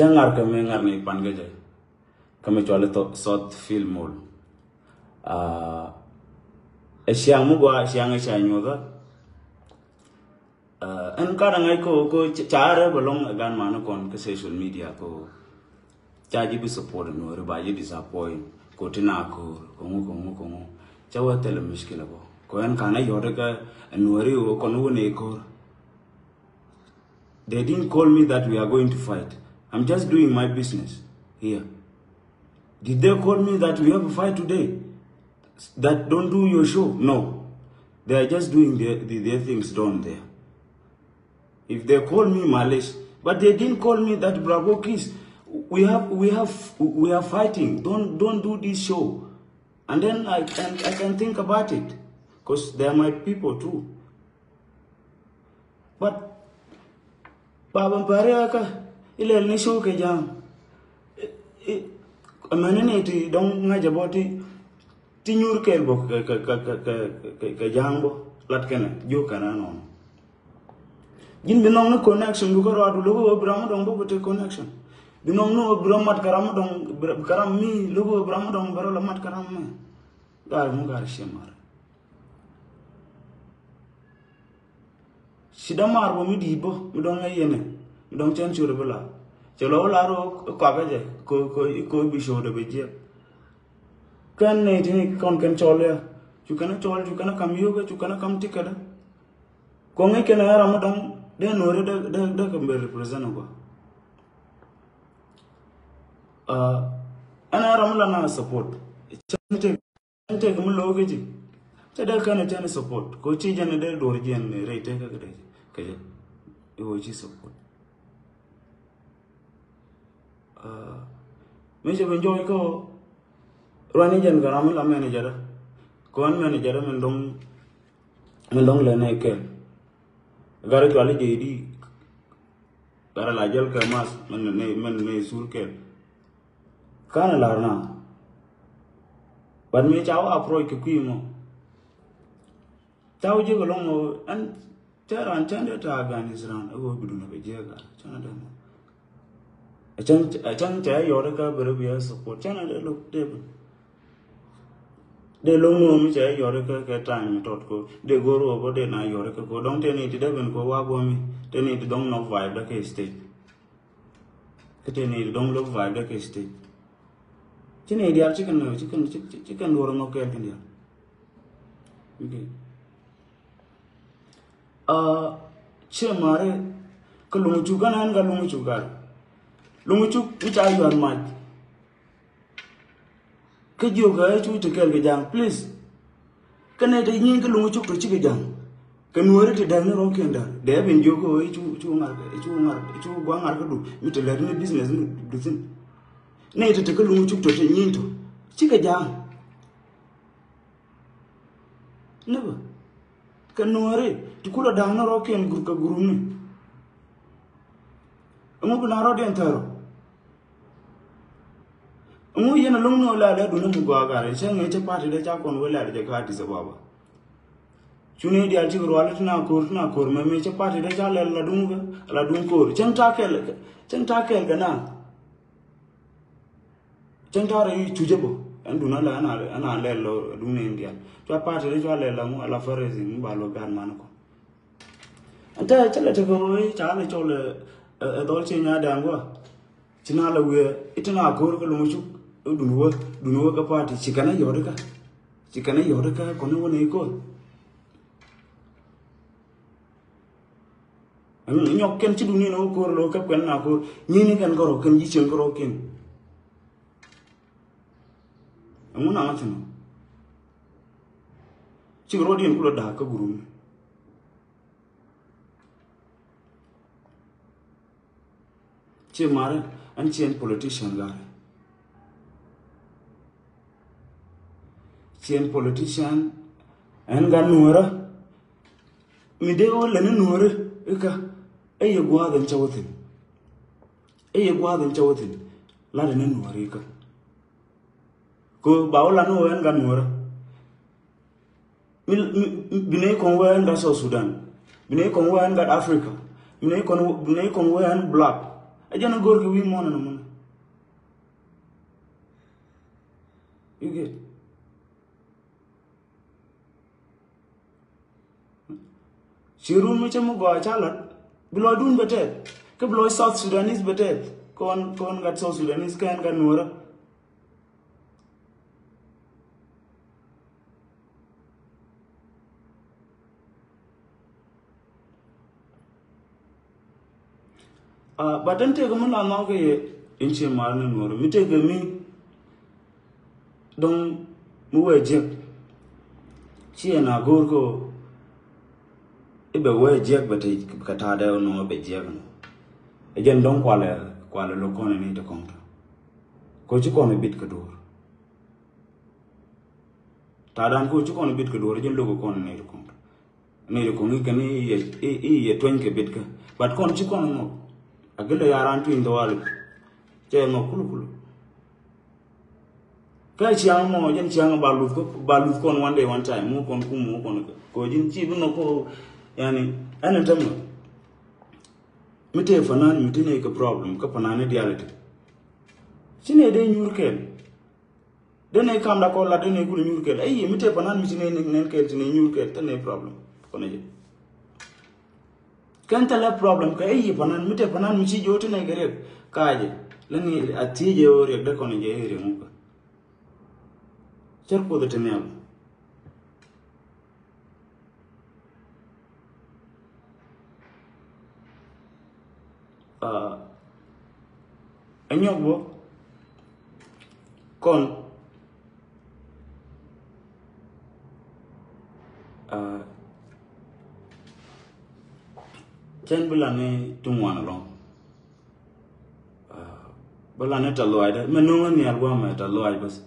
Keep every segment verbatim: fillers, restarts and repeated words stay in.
Cä ŋar kɛ mi ŋar ni pan kɛ jɛ. Kɛ mi cuali South Field Mall. Ɛ ciaŋ mi gua ciaŋ ɛ ca nyuɔtha. Ɛn ka daŋ ŋa̱c ko ko ca rɛ bɛ lɔŋ ɛ gan mani kɔn kɛ social media ko. Ca ji̱ bi support Nuɔri ba ji̱ disappoint ko ti na ko̱r ko ŋu ko ŋu ko ŋu. Ca wä thilɛ mushkila bɔ ko ɛn kan ɛ yɔt kä Nuɔri wä kɔn wä ne ko̱r. They didn't call me that we are going to fight. I'm just doing my business here. Did they call me that we have a fight today? That don't do your show? No. They are just doing their, their, their things down there. If they call me, malish. But they didn't call me that Bravo Kiss. We have, we have, we are fighting. Don't, don't do this show. And then I can, I can think about it. Because they are my people too. But Baba Mpari aka ilɛl ni show kɛ ja̱a̱ŋ. Ɛmɛni ni ti dɔŋ ŋa̱cɛ bɔ ti ti nyuur kɛɛl bɔ kɛ kɛ kɛ kɛ kɛ kɛ ja̱a̱ŋ bɔ lat kɛnɛ jiök kɛnɛ nɔnɔ. Ji̱n bi nɔŋ ni connection bi kɛ rɔɔdu lo̱k wä bi ram mi dɔŋ bä bi te connection. Bi nɔŋ ni wä bi rɔ mat kɛ ram mi dɔŋ kɛ ram mi lo̱k wä bi ram mi dɔŋ bɛ rɔ la mat kɛ ram mi. Gaar mi gaar ciɛ mar. Ci dämaar bä mi di̱i̱t bä mi dɔ̱ŋ ŋäc yɛn ɛ mi dɔ̱ŋ cɛn ciöt ɛ bi la cɛ lɔ wä lar wä kɔakä jɛ ko ko ko bi ciöt ɛ bi jiɛk. Kɛn nɛy tini kɔn kɛn cɔl ya cu kɛn cɔl cu kɛn kam yio̱kä cu kɛn kam tikädä. Kɔ ŋäc kɛn ɛ ram mi dɔ̱ŋ dee nuɔri dee dee dee kɛ bɛ represent ɛ gua. Ɛn ɛ ram mi la na support. Cɛn tek Cɛn tek mi lo̱o̱ kä ji̱. Cɛ dee känɛ cɛn support ko ci jɛn dee duɔr jiɛn rɛy tek kä dee kɛ jɛ. Iwɔ ci support. Mi cɛ bi jɔɔc kä ruani jɛn kɛ ram mi la manager dä. Kɔn manager dä min dɔŋ min dɔŋ lɛ nɛ kɛl. Garɛ cuali jɛ di. Garɛ la jɛl kɛ mas min ni min ni sur kɛl. Kanɛ lar na. But mi ca wä approach kɛ kui̱ mɔ. Ca wä ji̱ kɛ lɔŋ mɔ ɛn cɛ ran cɛn dee ta gan is ran ɛ wä bi dun ɛ bɛ jiɛ gar cɛn dee mɔ. Ɛ cɛn ɛ cɛn cɛ yɔr kä bɛ rɛ bi ɛ support cɛn dee look dee bi. Dee loŋ nuɔ̱ɔ̱m mi cɛ yɔri kä kɛ time mi tɔt ko dee go̱o̱r wä bä dee na yɔri kä ko dɔŋ teni ti dee ben ko wa guɔmi teni ti dɔŋ nɔ vibe dee kɛ stage. Kä teni ti dɔŋ lo̱k vibe dee kɛ stage. Ci ni dial ci kɛn ci kɛn ci kɛn duɔr nɔ kɛɛl kɛn dial. Okay. Ciɛ mari kä luŋ cuk kɛn ɛn ka luŋ cuk gar luŋ cuk mi ca yuan mac. Kä jiök kɛ cu ti kɛɛl kɛ ja̱a̱ŋ please. Kä nɛ te nyin kä luŋ cuk tɔ cikɛ ja̱a̱ŋ. Kɛ nuɔri ti däk ni rɔ̱kiɛn däk dee bin jiök kɛ cu cu ŋar cu ŋar cu gua̱a̱ŋ ŋar kä du mi ti lɛt ni business ni du thin. Nɛ te te kä luŋ cuk tɔ te nyin tɔ cikɛ ja̱a̱ŋ. Ni bä kɛ nuɔri ti kulɛ da̱a̱ŋ ni rɔ̱kiɛn gur kɛ gurumni. Ɛŋu bi na rɔ̱diɛn thärɔ. Ɛŋu yɛn a lo̱ŋ ni ɣä lɛl ɛ duni mi gɔaa gat rɛy cä ŋee cä party dee ca kɔn wee lɛl jɛ kä Addis Ababa. Cuni diaal cikɛ rual ti na ko̱r ti na ko̱r mɛ mi cä party dee ca lɛl la duŋ kä la duŋ ko̱r cäŋ ta̱a̱ kɛl cäŋ ta̱a̱ kɛl kɛ na. Cäŋ ta̱a̱ rɛy cucä bä ɛn dun ala ɛn a ɛn a lɛl la duŋ ni diaal cua party dee cua lɛl la ŋu ala fundraising mi ba lo gat man kɔ. Ɛn tɛ cä lɛ tekɛ ɣöö ca lɛ cɔl ɛ dhɔl ci nyaadɛɛŋ guɔ. Ci na lɛ wiee i̱ ti na ko̱r kä luŋ cuk i̱ dun wä dun wä kä party ci kɛn a yɔt ikä. Ci kɛn a yɔt ikä kɔn i̱ wä ni ko̱r. Ɛŋu nyɔk kɛn ci dun in wä ko̱r lo̱ kɛ kuɛn na ko̱r nyini kɛn kärɔ kɛn ji̱ cieŋ kärɔ kɛn. Ɛŋu na ŋa̱ ci nɔ. Cik rɔɔd in kulɛ da̱a̱k kä gurum. Ci mari ɛn ci ɛn politician gari. Ci ɛn politician ɛn gan nuɔrä. Mi dee wä lɛ ni nuɔrä ikä. Ɛ yɛ gua̱a̱th ɛn cä wä thi̱n. Ɛ yɛ gua̱a̱th ɛn cä wä thi̱n. Lat ɛn ni nuɔrä ikä. Kɛ ba wä lat ni wä ɛn gan nuɔrä. Mi, mi, mi, bi nɛy kɔn wee ɛn gat South Sudan. Bi nɛy kɔn wee ɛn gat Africa. Bi nɛy kɔn, bi nɛy kɔn wee ɛn black. Ɛ jɛn a go̱r kɛ wi̱i̱ muɔ̱ɔ̱n ɛn a mun. You get? Ci run mi cä mi gɔaa ca lat. Bi lɔcdun bɛ tɛth. Kä bi lɔc South Sudanese bɛ tɛth. Kɔn, kɔn gat South Sudanese kɛn gat Nuɔrä. Ah, but ɛn tëëkɛ mi la nhɔk kɛ yɛ in ci mar ni Nuɔrä mi tëëkɛ mi dɔ̱ŋ mi wee jiɛk. Ci ɛn a go̱o̱r kɛ i̱ bɛ wee jiɛk bɛ te kɛ ta̱a̱dɛ nɔ bɛ jiɛk nɔ. Ɛ jɛn dɔ̱ŋ kualɛ, kualɛ lo̱k kɔn ni ti kɔŋ tɔ. Kɛ ci kɔn bit kɛ duɔ̱ɔ̱r. Ta̱a̱dan kɛ ci kɔn bit kɛ duɔ̱ɔ̱r ɛ jɛn lo̱k kɔn ni ti kɔŋ tɔ. Ni ri koŋ i̱ kɛn i̱ yɛ, i̱, i̱ yɛ tueny kɛ bit kä. But kɔn ci kɔn ŋɔk. A gilɛ ya ran tueny dhɔaali. Cɛ ŋɔk kulu kulu. Kä ciaŋ mɔ, jɛn ciaŋ ba luth kɔ, ba luth kɔn one day, one time. Mu kɔn kum, mu kɔn kɛ. Kɔ ji̱n ci bi ŋɔk kɔ, yani, ɛn ɛ tämɛ. Mi tëë fanan, mi tëë ni kɛ problem, kä fanan ni diality. Ci ni dee nyuur kɛl. Dee nɛ kam da kɔ lat dee nɛ kulɛ nyuur kɛl. Ɛ yi mi tɛ panan mi ci nɛ nɛ kɛl ci nɛ nyuur kɛl tɛ nɛ problem. Kɔnɛ jɛ. Kɛn tɛ lɛ problem kɛ ɛ yi panan mi tɛ panan mi ci jɔ tɛ nɛ kɛ riɛk. Ka jɛ. Lɛ ni a ti jɛ o riɛk dee kɔnɛ jɛ riɛk ŋu kɛ. Cɛr kuoth tɛ nɛ. Ah, ɛ nyɔk bä kɔn. Ah, cɛn bi lan ni ti ŋuan ɛlɔŋ. Ah, bä lan ni tɛ luaacdä mɛ no̱o̱ŋä nhial guamɛ tɛ luaac bäth.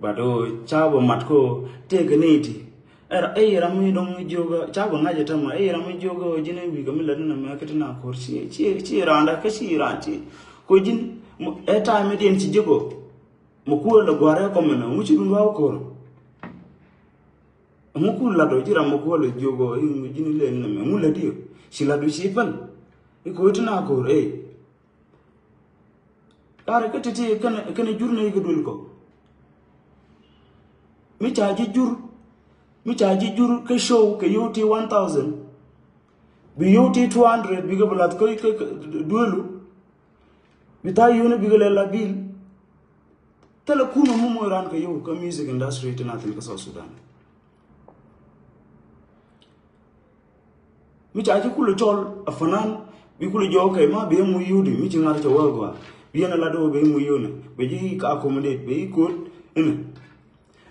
But o ca bä mat ko tëëkɛ ni ti. Ɛ ram mi dɔ̱ŋ jiök ca bä ŋa̱c ɛ tämɛ ɛ ram mi jiök ji̱n ɛ wi̱i̱ kɛ mi lät ni nɛ mɛ kä ti na ko̱r ci ci ci randa kä ci ran ci. Ko ji̱n ɛ ta̱a̱ mi diɛn ci jiök o. Mɛ kuäär lɛ gua̱a̱r ɛ kɔmɛ nɛ ŋu ci dun wa̱a̱ ko̱r. Ŋu kul lat o ci ram mɛ kuäär lɛ jiök o i̱ ŋu ji̱n ilɛ ni nɛ mɛ ŋu lät diɛ ci lat o ci päl. I̱ ko̱ ti na ko̱r ɛ. Karɛ kä ti̱ti̱ kɛnɛ, kɛnɛ jur ni kɛ duël kɔ. Mi ca ji̱ jur, mi ca ji̱ jur kä show kɛ yio̱w ti one thousand. Bi yio̱w ti two hundred bikɛ bi lath kä, kä, kä duëlu. Bi tha̱a̱ŋ yio̱w ni bikɛ lɛ la bill. Thilɛ kumɛ mi moc ran kɛ yio̱w kä music industry ti na thin kä South Sudan. Mi ca ci kulɛ cɔl a fanan bi kulɛ jɔɔk kɛ ma bi ɛ muc yio̱w di mi ci ŋa̱r cɛ wä gɔaa bi yɛn a lat wä bi ɛ muc yio̱w ni bɛ ji̱ ka accommodate bɛ ji̱ ko̱t inɛ.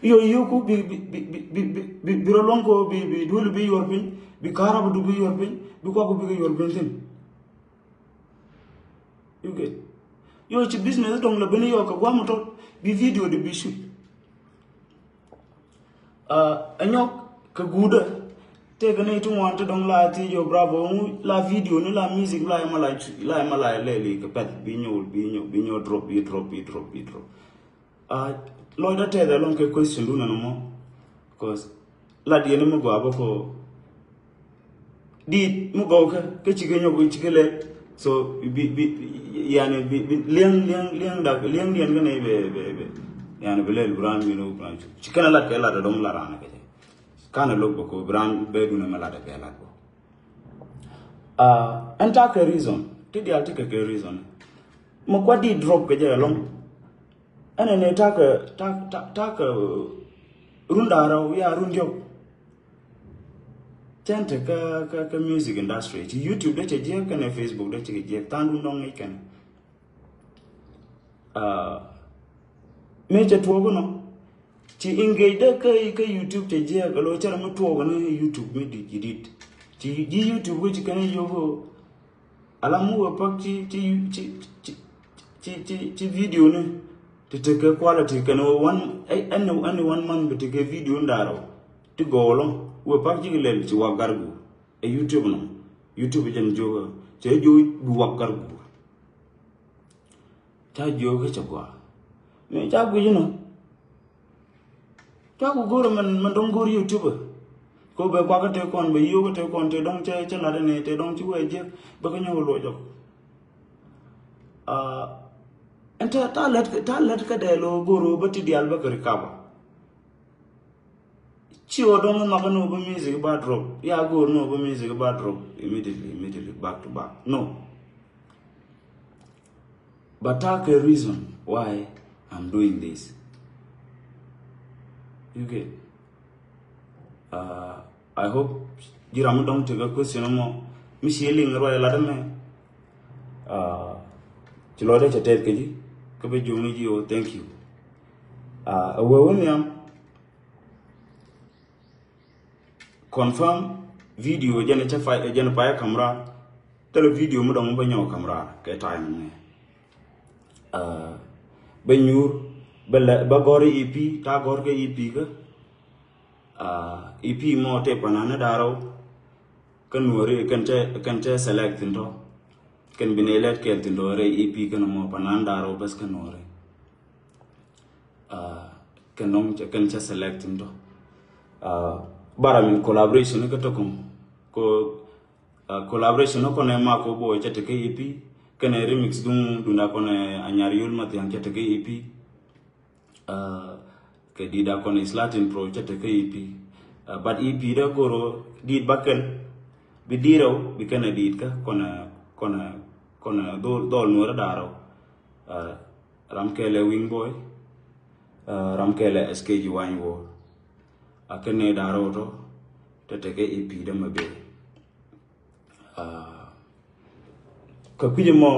Yio̱w yio̱w ku bi bi bi bi bi bi bi rɔ luɔ̱ŋ kɛ wä bi bi duel bi yuɔr piny bi ka̱r rap du bi yuɔr piny bi kuak bi kɛ yuɔr piny thin. You get? Yio̱w ci business dɔ̱ŋ lɛ ben yio̱w kɛ guam tɔt bi video di bi shoot. Ah, ɛ nyɔk kɛ guudä. Tëëkɛ ni ti ŋuan ti dɔ̱ŋ la ti yio̱w bravo ŋu la video ni la music la ma la la ma la lɛ li kɛ pɛth bi nyɔw bi nyɔw bi nyɔw drop bi drop bi drop bi drop. Ah, lɔcdä tɛth ɛlɔŋ kɛ question dun ɛn mɔ. Cause la diɛn mi gɔaa bä kɔ. Dit mi gɔw kä kä cikɛ nyɔk cikɛ lɛ. So bi bi yani bi bi liɛŋ liɛŋ liɛŋ dak liɛŋ diɛn kä nɛ bɛ bɛ bɛ yani bi lɛ buran mi lo buran cikɛ na lat kɛ lat dɔm la ran kɛ. Kan lok bä ko buran bɛ dun ma lat kɛ lat bä. Ah, ɛn ta kɛ reason ti dial ti kɛ kɛ reason. Ma kwa dit drop kɛ jɛ ɛlɔŋ. Ɛn ɛn ɛ takɛ tak tak takɛ run da̱ŋ rɛw ya run diɔk. Cɛn te kä kä kä music industry ci YouTube dee cɛ jiɛk kɛnɛ Facebook dee cɛ jiɛk tha̱a̱ŋ dun dɔŋ ŋic kɛn. Ah, mëë cɛ tuɔɔk inɔ ci engage dee kä kä YouTube cɛ jiɛk alo cɛ rɛ mi tuɔɔk ni YouTube mi dit ji̱ dit ci ji̱ YouTube kä ci kɛn yio̱k. Ala mi wee pak ci ci ci ci ci ci ci video ni ti tekɛ quality kɛn wee one any any one month bi tekɛ video ni da̱rɛ ti gɔwlɔ wee pak ci lɛl ci wak gar gu. Ɛ YouTube nɔ YouTube jɛn jiök cɛ jiök bi wak gar gu. Ca jiök cɛ gua mi ca guic nɔ. Ca ku go̱o̱r mɛn mɛn dɔ̱ŋ go̱o̱r YouTube. Ko bɛ kuak kä tëë kɔn bɛ yio̱o̱k kä tëë kɔn tëë dɔ̱ŋ cɛ cɛ lat ni tëë dɔ̱ŋ ci wee jiɛk bɛ kä nyɔk luɔc jɔk. Ɛn ta lät, ta lät kä dɛl ɣöö go̱r ɣöö bä ti diaal bä kɛ recover. Ci ɣöö dɔ̱ŋ nhɔkä ni ɣöö bä music ba drop, ya go̱r ni ɣöö bä music ba drop immediately, immediately, back to back. No. But ta kɛ reason why I'm doing this. You get? I hope ji̱ ram mi dɔ̱ŋ tekɛ question mɔ mi ci liŋ ruac lat mɛ. Ci lɔcdä cɛ tɛth kɛ ji̱ kä bɛ jiökni ji̱ ɣöö thank you. Ɛ wee wä nhiam. Confirm video jɛn cɛ pay, jɛn pay kamera. Thilɛ video mi dɔ̱ŋ bä nyɔk kamera kɛ time ni. Bä nyuur bä lɛ bä gɔr E P, ta gɔr kɛ E P kä. E P mɔ tëë panan ni da̱rɛw. Kä nuɔri kɛn cɛ, kɛn cɛ select thin tɔ. Kɛn bi ni lɛt kɛl thin tɔ rɛy E P kɛn mɔ panan da̱rɛw bäs kä nuɔri. Kɛn nɔŋ cɛ, kɛn cɛ select thin tɔ. Bara min collaboration kä tɔkɔŋ ko. Collaboration ni kɔnɛ Marco Boy cɛ tekɛ E P. Kɛnɛ remix duŋ dunda kɔnɛ Anyar Yul Mathiang cɛ tekɛ E P. Kɛ dit a kɔnɛ Slatin Pro cɛ tekɛ E P. But E P dɛ goro dit ba kɛl bi dit rɛw bi kɛnɛ dit kä kɔnɛ, kɔnɛ, kɔnɛ dhol, dhol nuɔrɛ da̱rɛw. Ram kɛlɛ Wing Boy. Ram kɛlɛ S K G Wany Wor. A kɛnɛ da̱rɛw tɔ tɛ tekɛ E P dɛ mɛ bee. Kä kui̱c ɛmɔ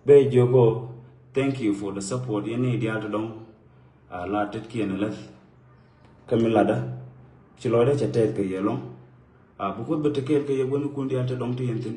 bɛ jiök ɔ, thank you for the support yɛn ni diaal ti dɔ̱ŋ. La tetkiɛn ɛ läth kä mi latdä ci lɔcdä cɛ tɛth kɛ yɛ lɔ̱ŋ. Bi Kuoth bɛ te kɛɛl kɛ yɛ guänikun diaal ti dɔ̱ŋ ti yɛn thi̱n.